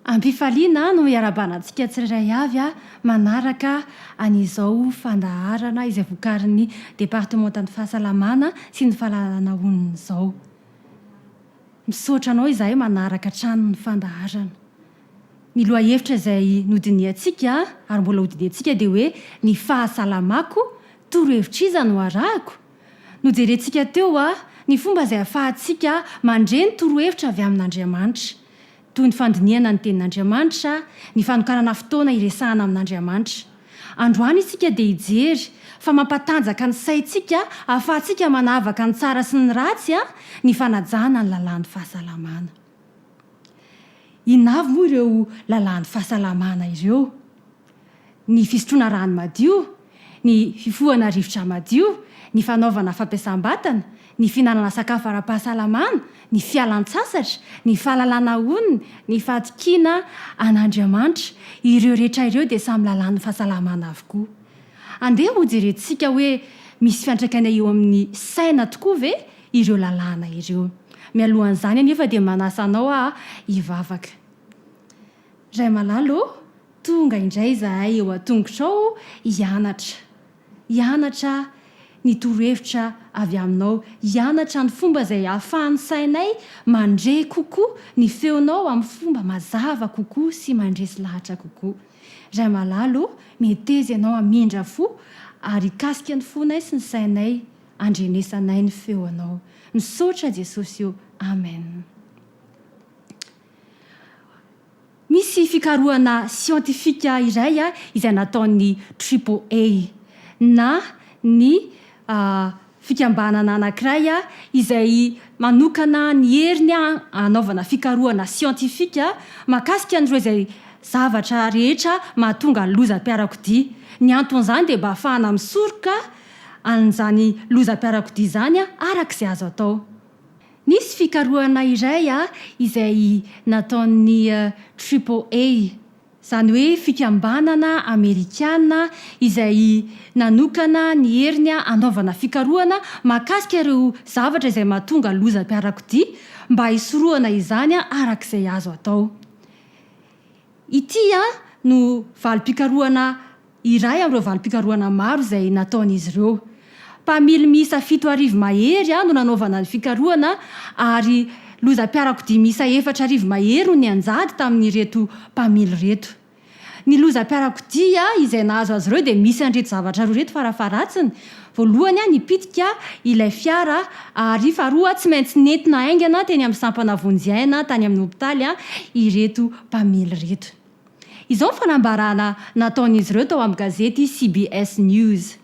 Am-pifaliana no iarahabana antsika tsirairay avy manaraka an'izao fandaharana izay vokarin'ny Departemantan'ny Fahasalamana sy ny Fahalalana Honina izao. Misaotra anao izahay manaraka hatrany ny fandaharana. Ny lohahevitra izay nodinihantsika ary mbola hodinihantsika dia hoe ny fahasalamako, torohevitr'iza no arahako? Nojerentsika teo ny fomba izay ahafahantsika mandre ny torohevitra avy amin'Andriamanitra. toy ny fandinihana ny Tenin'Andriamanitra, ny fanokanana fotoana hiresahana amin'Andriamanitra. Androany isika dia hijery fa mampatanjaka ny saintsika ahafahantsika manavaka ny tsara sy ny ratsy ny fanajana ny lalàn'ny fahasalamana. Inona avy moa ireo lalàn'ny fahasalamana ireo? Ny fisotroana rano madio, ny fifohana rivotra madio, ny fanaovana fampiasam-batana, ny fihinanana sakafo ara-pahasalamana, ny fialan-tsasatra, ny fahalalana onony, ny fahatokiana an'Andriamanitra, ireo rehetra ireo dia samy lalàn'ny fahasalamana avokoa. Andeha hojerentsika hoe misy fiantraikany eo amin'ny saina tokoa ve ireo lalàna ireo. Mialohan'izany anefa dia manasa anao aho hivavaka. Ray malala ô, tonga indray izahay eo an-tongotrao hianatra. Hianatra ny torohevitra avy aminao, hianatra ny fomba izay ahafahan'ny sainay mandre kokoa ny feonao amin'ny fomba mazava kokoa sy mandresy lahatra kokoa. Ray malala ô, meteza ianao hamindra fo ary hikasika ny fonay sy ny sainay handrenesanay ny feonao. Misaotra Jesosy ô. Amen. Misy fikarohana siantifika iray izay nataon'ny Triple A, na ny fikambanana anankiray izay manokana ny heriny hanaovana fikarohana siantifika mahakasika an'ireo izay zavatra rehetra mahatonga lozam-piarakodia. Ny anton'izany dia mba hahafahana misoroka an'izany lozam-piarakodia izany araka izay azo atao. Nisy fikarohana iray izay nataon'ny Triple A, izany hoe fikambanana amerikana izay nanokana ny heriny hanaovana fikarohana mahakasika ireo zavatra izay mahatonga lozam-piarakodia mba hisorohana izany araka izay azo atao. Ity no valim-pikarohana iray amin'ireo valim-pikarohana maro izay nataon'izy ireo. Mpamily miisa 7000 mahery no nanaovana ny fikarohana ary lozam-piarakodia miisa 4000 mahery no nianjady tamin'ireto mpamily ireto. Ny lozam-piarakodia izay nahazo azy ireo dia misy an'ireto zavatra roa ireto farafaharatsiny, voalohany nipitika ilay fiara ary faharoa tsy maintsy nentina haingana teny amin'ny sampana vonjy aina tany amin'ny hopitaly ireto mpamily ireto. Izao ny fanambarana nataon'izy ireo tao amin'ny gazety CBS News.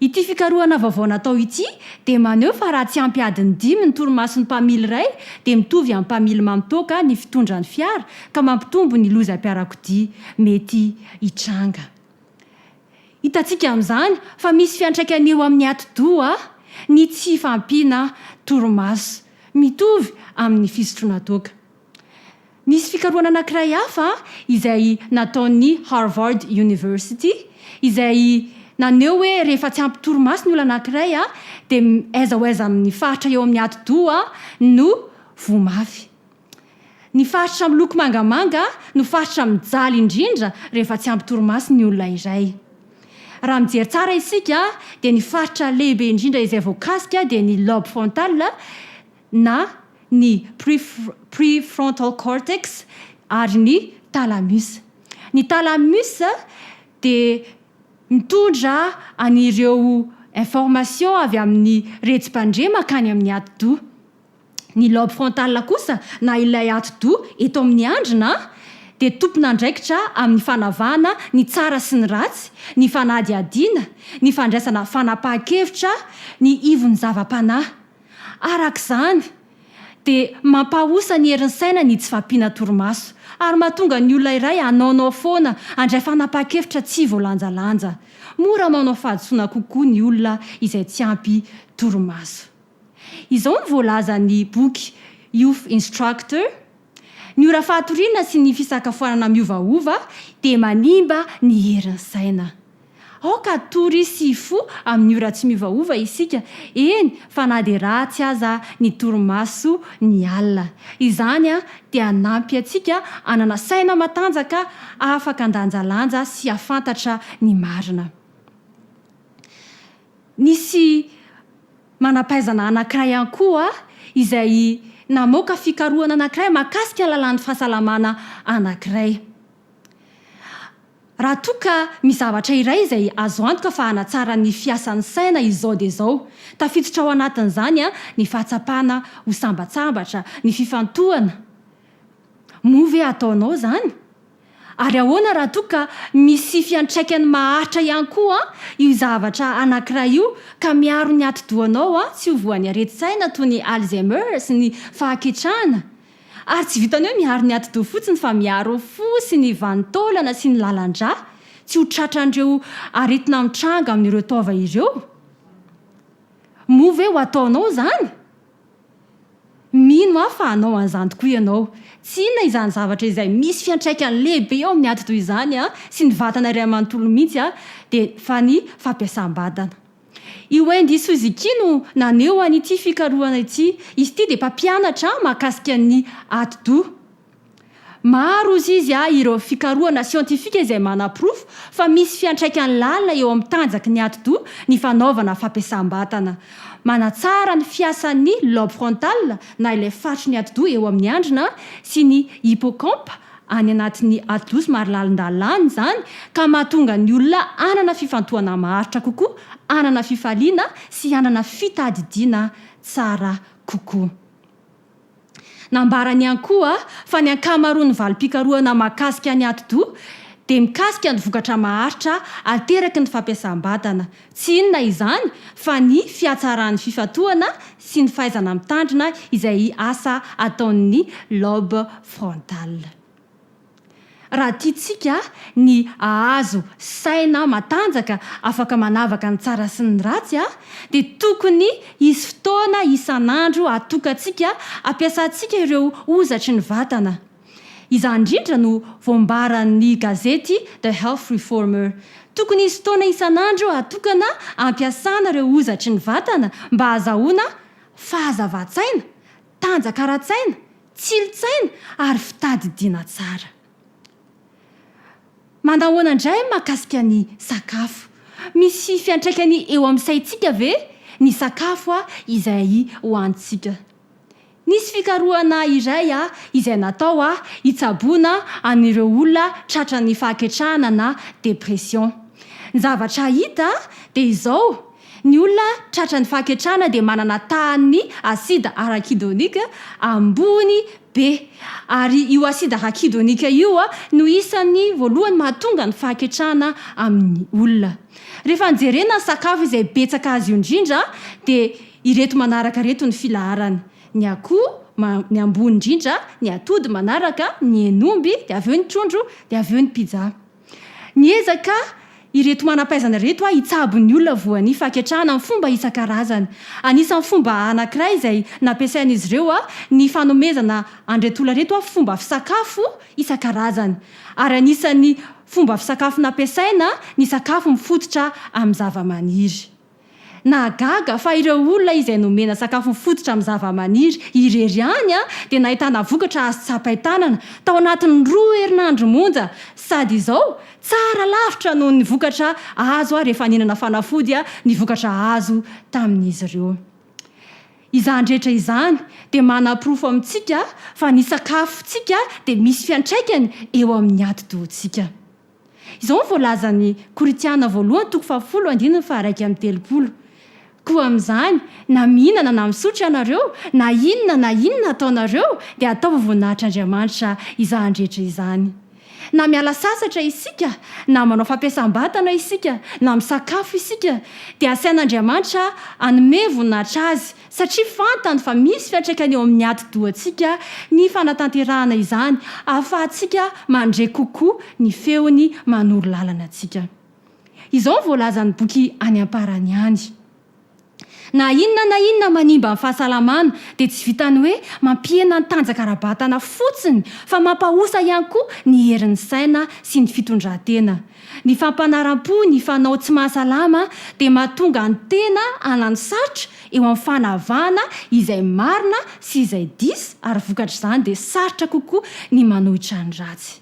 Ity fikarohana vaovao natao ity dia maneho fa raha tsy ampy adiny dimy ny torimason'ny mpamily iray dia mitovy amin'ny mpamily mamitoaka ny fitondrany fiara ka mampitombo ny lozam-piarakodia mety hitranga. Hitantsika amin'izany fa misy fiantraikany eo amin'ny atidoha ny tsy fahampiana torimaso, mitovy amin'ny fisotroana toaka. Nisy fikarohana anankiray hafa izay nataon'ny Harvard University izay naneho hoe rehefa tsy ampy torimaso ny olona anankiray dia aiza ho aiza amin'ny faritra eo amin'ny atidoha no voa mafy. Ny faritra miloko mangamanga no faritra mijaly indrindra rehefa tsy ampy torimaso ny olona iray. Raha mijery tsara isika dia ny faritra lehibe indrindra izay voakasika dia ny lobe frontal na ny prefrontal cortex ary ny thalamus. Ny thalamus dia mitondra an'ireo information avy amin'ny retsi-pandre mankany amin'ny atidoha. Ny lobe frontal kosa na ilay atidoha eto amin'ny handrina dia tompon'andraikitra amin'ny fanavahana ny tsara sy ny ratsy, ny fanadihadiana, ny fandraisana fanapahan-kevitra, ny ivon'ny zava-panahy. Araka izany, dia mampahosa ny herin'ny saina ny tsy fahampiana torimaso, ary mahatonga ny olona iray hanaonao foana, handray fanapahan-kevitra tsy voalanjalanja. Mora manao fahadisoana kokoa ny olona izay tsy ampy torimaso. Izao no voalazan'ny boky Youth Instructor, Ny ora fahatoriana sy ny fisakafoanana miovaova dia manimba ny herin'ny saina. Aoka hatory sy hifoha amin'ny ora tsy miovaova isika, eny fa na dia ratsy aza ny torimaso ny alina. Izany dia hanampy antsika hanana saina matanjaka afaka handanjalanja sy hahafantatra ny marina. Nisy manam-pahaizana anankiray ihany koa izay namoaka fikarohana anankiray mahakasika ny lalàn'ny fahasalamana anankiray. Raha toa ka misy zavatra iray izay azo antoka fa hanatsara ny fiasan'ny saina izao dia izao. Tafiditra ao anatin'izany ny fahatsapana ho sambatsambatra, ny fifantohana. Moa ve ataonao izany? Ary ahoana raha toa ka misy fiantraikany maharitra ihany koa io zavatra anankiray io ka miaro ny atidohanao tsy ho voan'ny aretin-tsaina toy ny Alzheimer sy ny fahaketrahana? Ary tsy vitan'ny hoe miaro ny atidoha fotsiny fa miaro ny fo sy ny vanin-taolana sy ny lalan-drà tsy ho tratran'ireo aretina mitranga amin'ireo taova ireo. Moa ve ho ataonao izany? Mino aho fa hanao an'izany tokoa ianao. Tsy inona izany zavatra izay misy fiantraikany lehibe eo amin'ny atidoha izany sy ny vatana iray manontolo mihitsy dia fa ny fampiasam-batana. I Wendy Suzuki no naneho an'ity fikarohana ity. Izy ity dia mpampianatra mahakasika ny atidoha. Maro hozy izy ireo fikarohana siantifika izay manaporofo fa misy fiantraikany lalina eo amin'ny tanjaky ny atidoha ny fanaovana fampiasam-batana. Manatsara ny fiasan'ny lobe frontal na ilay faritry ny atidoha eo amin'ny handrina sy ny hippocampe any anatin'ny atidoha somary lalindalina any izany ka mahatonga ny olona hanana fifantohana maharitra kokoa, hanana fifaliana sy hanana fitadidiana tsara kokoa. Nambarany ihany koa fa ny ankamaroan'ny valim-pikarohana mahakasika ny atidoha dia mikasika ny vokatra maharitra ateraky ny fampiasam-batana. Tsy inona izany fa ny fihatsaran'ny fifantohana sy ny fahaizana mitandrina izay asa ataon'ny lobe frontal. Raha tiantsika ny hahazo saina matanjaka afaka manavaka ny tsara sy ny ratsy dia tokony hisy fotoana isan'andro hatokantsika hampiasantsika ireo hozatry ny vatana. Izany indrindra no voambaran'ny gazety The Health Reformer. Tokony hisy fotoana isan'andro hatokana hampiasana ireo hozatry ny vatana mba hahazahoana fahazavan-tsaina, tanjaka ara-tsaina, tsirin-tsaina ary fitadidiana tsara. Manahoana indray mahakasika ny sakafo? Misy fiantraikany eo amin'ny saintsika ve ny sakafo izay hohanintsika? Nisy fikarohana iray izay natao hitsaboana an'ireo olona tratran'ny fahaketrahana na dépression. Ny zavatra hita dia izao, ny olona tratran'ny fahaketrahana dia manana tahan'ny acide arachidonique ambony be. Ary io acide arachidonique io no isan'ny voalohany mahatonga ny fahaketrahana amin'ny olona. Rehefa nojerena ny sakafo izay betsaka azy io indrindra dia Ireto manaraka ireto ny filaharany, ny akoho, ny ambony indrindra, ny atody manaraka, ny hen'omby, dia avy eo ny trondro, dia avy eo ny pizza. Niezaka ireto manam-pahaizana ireto hitsabo ny olona voan'ny fahaketrahana amin'ny fomba isan-karazany. Anisan'ny fomba anankiray izay nampiasain'izy ireo ny fanomezana an'ireto olona ireto fomba fisakafo isan-karazany. Ary anisan'ny fomba fisakafo nampiasaina ny sakafo mifototra amin'ny zavamaniry. Nahagaga fa ireo olona izay nomena sakafo mifototra amin'ny zavamaniry irery ihany dia nahitana vokatra azo tsapain-tanana tao anatin'ny roa herinandro monja sady izao tsara lavitra noho ny vokatra azo rehefa nihinana fanafody ny vokatra azo tamin'izy ireo. Izany rehetra izany dia manaporofo amintsika fa ny sakafontsika dia misy fiantraikany eo amin'ny atidohantsika. Izao no voalazan'ny Korintiana voalohany toko fahafolo andininy faha-31, Koa amin'izany, na mihinana na misotro ianareo, na inona na inona ataonareo, dia ataovy ho voninahitr'Andriamanitra izany rehetra izany. Na miala sasatra isika, na manao fampiasam-batana isika, na misakafo isika, dia asain'Andriamanitra hanome voninahitra Azy satria fantany fa misy fiantraikany eo amin'ny atidohantsika ny fanatanterahana izany ahafahantsika mandre kokoa ny feony manoro lalana antsika. Izao no voalazan'ny boky any am-parany any. Na inona na inona manimba ny fahasalamana dia tsy vitan'ny hoe mampihena ny tanjaka ara-batana fotsiny fa mampahosa ihany koa ny herin'ny saina sy ny fitondran-tena. Ny fampanaram-po ny fanao tsy mahasalama dia mahatonga ny tena hanano sarotra eo amin'ny fanavahana izay marina sy izay diso ary vokatr'izany dia sarotra kokoa ny manohitra ny ratsy.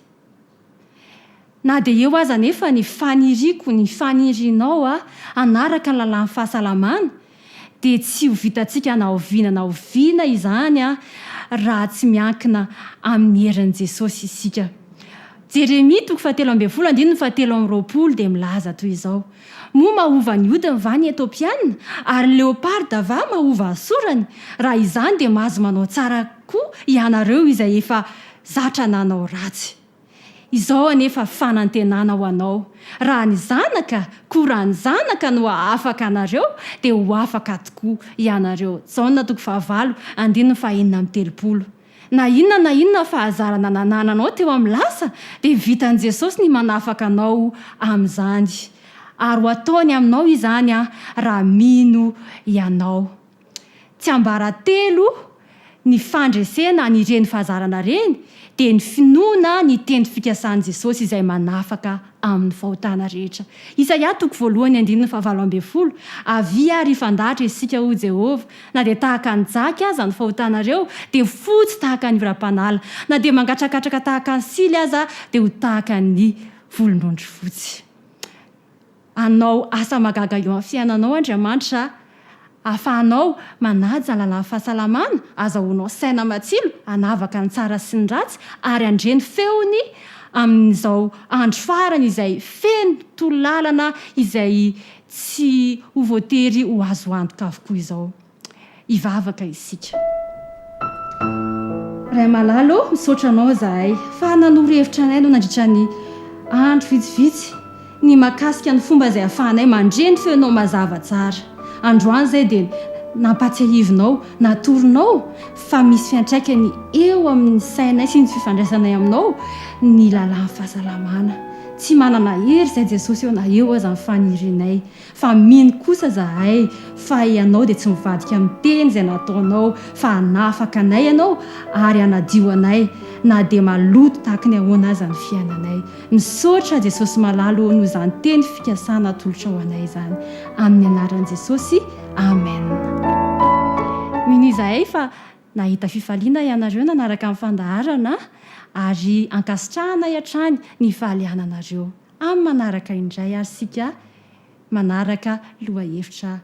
Na dia eo aza anefa ny faniriako, ny fanirianao hanaraka ny lalàn'ny fahasalamana, dia tsy ho vitantsika na oviana na oviana izany raha tsy miankina amin'ny herin'i Jesosy isika. Jeremia toko fahatelo ambin'ny folo andininy fahatelo amby roapolo dia milaza toy izao, Moa mahova ny hodiny va ny Etopiana, ary ny leoparda va mahova ny sorany? Raha izany dia mahazo manao tsara koa hianareo izay efa zatra nanao ratsy. Izao anefa fanantenana ho anao, raha ny Zanaka, koa raha ny Zanaka no hahafaka anareo, dia ho afaka tokoa hianareo. Jaona toko fahavalo, andininy fahenina amby telopolo. Na inona na inona fahazarana nanananao teo amin'ny lasa, dia vitan'i Jesosy ny manafaka anao amin'izany. Ary ho ataony aminao izany raha mino ianao. Tsiambaratelo ny fandresena an'ireny fahazarana ireny dia ny finoana ny teny fikasan'i Jesosy izay manafaka amin'ny fahotana rehetra. Isaia toko voalohany andininy fahavalo ambin'ny folo, Avia ary hifandahatra isika, hoy Jehovah, na dia tahaka ny jaky aza ny fahotanareo, dia fotsy tahaka ny oram-panala, na dia mangatrakatraka tahaka ny sily aza, dia ho tahaka ny volon'ondry fotsy. Hanao asa mahagaga eo amin'ny fiainanao Andriamanitra ahafahanao manaja ny lalàn'ny fahasalamana, azahoanao saina matsilo hanavaka ny tsara sy ny ratsy ary handre ny feony amin'izao andro farany izay feno torolalana izay tsy ho voatery ho azo antoka avokoa izao. Hivavaka isika. Ray malala ô, misaotra Anao izahay fa nanoro hevitra anay Ianao nandritra ny andro vitsivitsy ny mahakasika ny fomba izay ahafahanay mandre ny feonao mazava tsara. Androany izay dia nampahatsiahivinao, natoronao fa misy fiantraikany eo amin'ny sainay sy ny fifandraisanay aminao ny lalàn'ny fahasalamana. Tsy manana hery izay Jesosy eo na eo aza ny fanirianay. Fa mino kosa zahay fa ianao dia tsy mivadika amin'ny teny izay nataonao fa hanafaka anay ianao ary hanadio anay na dia maloto tahaky ny ahoana aza ny fiainanay. Misaotra Jesosy malala ô noho izany teny fikasana atolotrao anay izany. Amin'ny anaran'i Jesosy. Amen. Mino izahay fa nahita fifaliana ianareo nanaraka ny fandaharana ary ankasitrahanay hatrany ny fahaliananareo. Amin'ny manaraka indray ary isika manaraka lohahevitra.